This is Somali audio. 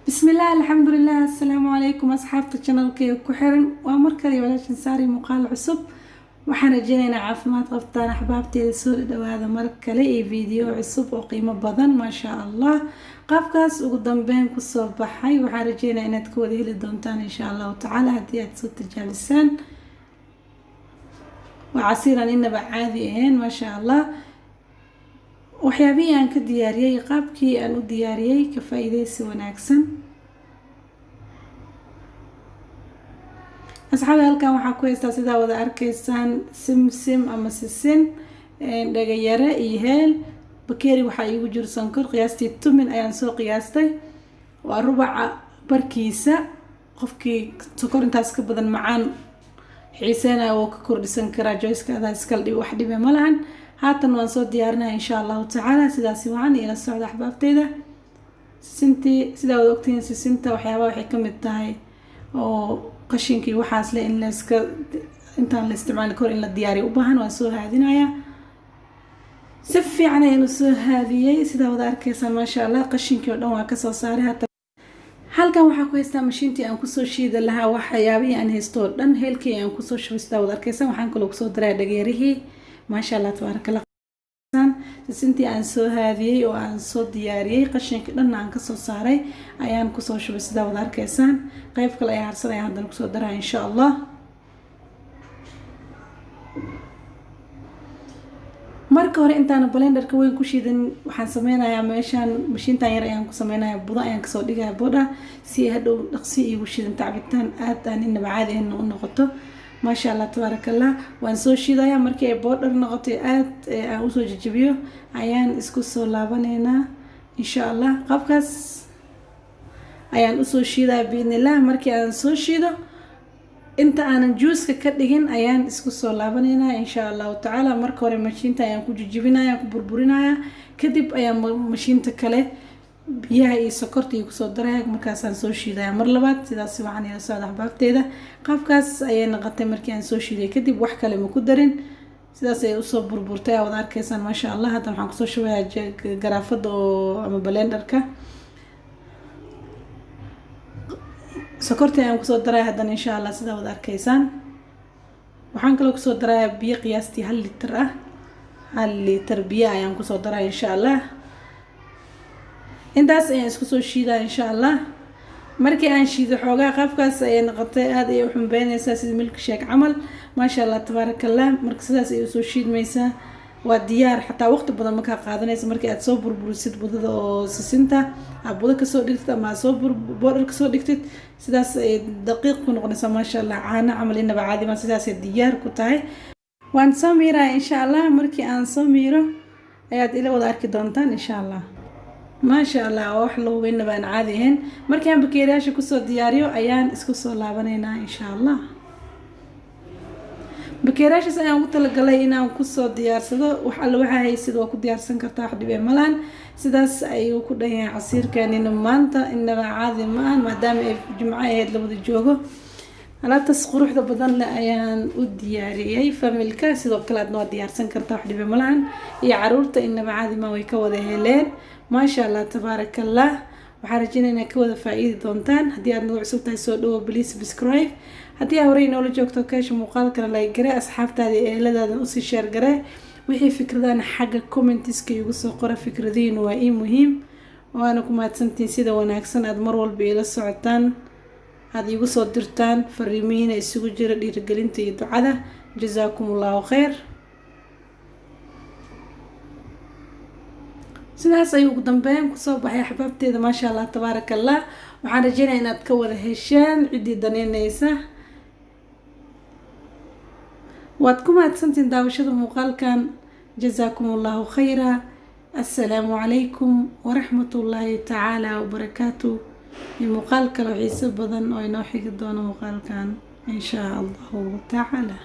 Bismillaah, alxamdulilah, assalaamu calaykum asxaabta channelkayga ku xiran. Waa mar kale walaashin Saari, muuqaal cusub. Waxaan rajeynaynaa caafimaad qabtaan axbaabteeda. Soo dhawaada mar kale iyo video cusub oo qiimo badan. Maasha Allah, qaabkaas ugu dambeyn kusoo baxay waxaan rajeynayaa inaad ka wada heli doontaan, insha Allahu tacaala, haddii aad soo tijaabisaan. Waa casiiraan inaba caadi ahayn, maasha Allah. Waxyaabihii aan ka diyaariyey, qaabkii aan u diyaariyey, ka faa-iideysi wanaagsan. Asxaabi, halkan waxaa ku haystaa, sidaa wada arkaysaan, simsim ama sisin, dhagayare iyo heel. Bakeeri waxaa iigu jiro sonkor, qiyaastii 8 ayaan soo qiyaastay, waa rubaca barkiisa. Qofkii sonkor intaas ka badan macaan xiiseynaya wuu ka kordhisan karaa, joyska adaa iskala dhib, wax dhibe ma lahan. Haatan waan soo diyaarinaya, insha Allahu tacaala. Sidaasi wacan ila socda, axbaabteyda. Sisintii, sidaa wada ogtihiin, sisinta waxyaabaha waxay kamid tahay oo qashinkii waxaas le in layska intaan la isticmaali karo in la diyaariyo u baahan. Waan soo haadinayaa, si fiican ayaan usoo haadiyey, sidaa wada arkaysaan, maasha Allah. Qashinkii oo dhan waa kasoo saaray. Haatan halkan waxaa ku haystaa mashiintii aan kusoo shiidi lahaa waxyaabihii aan haysto oo dhan. Heelkii aan kusoo shubay, sidaa wada arkaysaan. Waxaan kaloo kusoo daraya dhageerihii. Maasha Allah, tabaaraka. Sisintii aan soo haadiyey oo aan soo diyaariyey, qashinkii dhanna aan kasoo saaray, ayaan kusoo shubay, sidaa wada arkaysaan. Qeyb kale ayaa harsan ayaan haddana kusoo daraya, insha Allah. Marka hore intaana blenderka weyn ku shiidan, waxaan sameynayaa meeshaan mashiintan yar ayaan ku sameynayaa budo ayaan kasoo dhigaya boodha, si ay hadhow dhaqsi iigu shiidan, cabitaan aad aan inaba caadi ahayn u noqoto. Maasha Allah, tabaaraka Allah. Waan soo shiidayaa. Markii ay boodhar noqoto, aad aan usoo jajabiyo, ayaan isku soo laabaneynaa, insha Allah. Qaabkaas ayaan usoo shiidaya, biidnillah. Markii aan soo shiido, inta aanan juuska ka dhigin, ayaan isku soo laabaneynaa, insha Allahu tacaala. Marka hore mashiinta ayaan ku jijibinaya, ku burburinaya, kadib ayaan mashiinta kale biyaha iyo sokorta iyo kusoo daraya, markaasaan soo shiidaya mar labaad. Sidaas waxaan ila socda, axbaabteeda. Qaabkaas ayay noqotay markii aan soo shiiday kadib. Wax kale ma ku darin, sidaas ayay usoo burburtay, aa wada arkaysaan, maasha Allah. Hadda waxaan kusoo shubayaa garaafada oo ama blenderka. Sokortii ayaan kusoo daraya haddana, insha Allah, sidaa wada arkaysaan. Waxaan kaloo kusoo darayaa biyo qiyaastii 1 litir ah. 1 litir biyo ayaan kusoo daraya, insha Allah. Intaas ayaan isku soo shiidaya, insha Allah. Markii aan shiido xoogaa, qaabkaas ayay noqotay. Aada ayay u xumbeyneysaa, sida milk shake camal. Maasha Allah, tabaaraka Allah. Marka sidaas ayay usoo shiidmaysaa, waa diyaar. Xataa waqti badan makaa qaadanaysa. Markii aad soo burburisid budada oo sisinta aad budo kasoo dhigtid ama aad soo boodhar kasoo dhigtid, sidaas ayay daqiiq ku noqonaysaa, maasha Allah. Caano camal, inaba caadi ma, sidaasay diyaar ku tahay. Waan soo miiraya, insha Allah. Markii aan soo miiro ayaad ila wada arki doontaan, insha Allah. Maasha Allah, waa wax lahuba, inaba aan caadi ahayn. Markii aan bakeeriyaasha kusoo diyaariyo ayaan isku soo laabaneynaa, insha Allah. Bakeeraashaas ayaan ugu talagalay inaan kusoo diyaarsado. Wax alle waxaa haysid waa ku diyaarsan kartaa, wax dhibee malaan. Sidaas ayuu ku dhan yahay casiirkanina maanta. Inaba caadi ma ahan, maadaama ay jimco ahayd, la wada joogo. Alaabtaas quruxda badan leh ayaan u diyaariyey familka. Sidoo kale aadna waa diyaarsan kartaa, wax dhibe malahan. Iyo caruurta, inaba caadi ma, way ka wada heleen. Maasha Allah, tabaaraka Allah. Waxaan rajeynaya inaad ka wada faa-iidi doontaan. Haddii aad nagu cusub tahay, soo dhawo, please subscribe. Haddii aa horey noola joogto, keesha muuqaalkana like garee, asxaabtaada iyo eeladaadan usii share garee. Wixii fikradaan xagga commentiska igu soo qora, fikradihiinu waa ii muhiim. Waana ku mahadsantihiin sida wanaagsan aada mar walba iila socotaan, aada iigu soo dirtaan fariimihiina isugu jira dhiirigelinta iyo ducada. Jazaakum Allahu khayr. Sidaas ayuu ugu dambeyn kusoo baxay, axbaabteeda. Maasha Allah, tabaaraka Allah. Waxaan rajeynaya inaad ka wada hesheen ciddii daneyneysa. Waad ku mahadsantihiin daawashada muuqaalkan. Jazaakum Allahu khayra. Assalaamu calaykum waraxmat ullaahi tacaala wabarakaatu. Iyo muuqaal kale oo xiiso badan oo inoo xigi doono muuqaalkan, inshaa Allahu tacaala.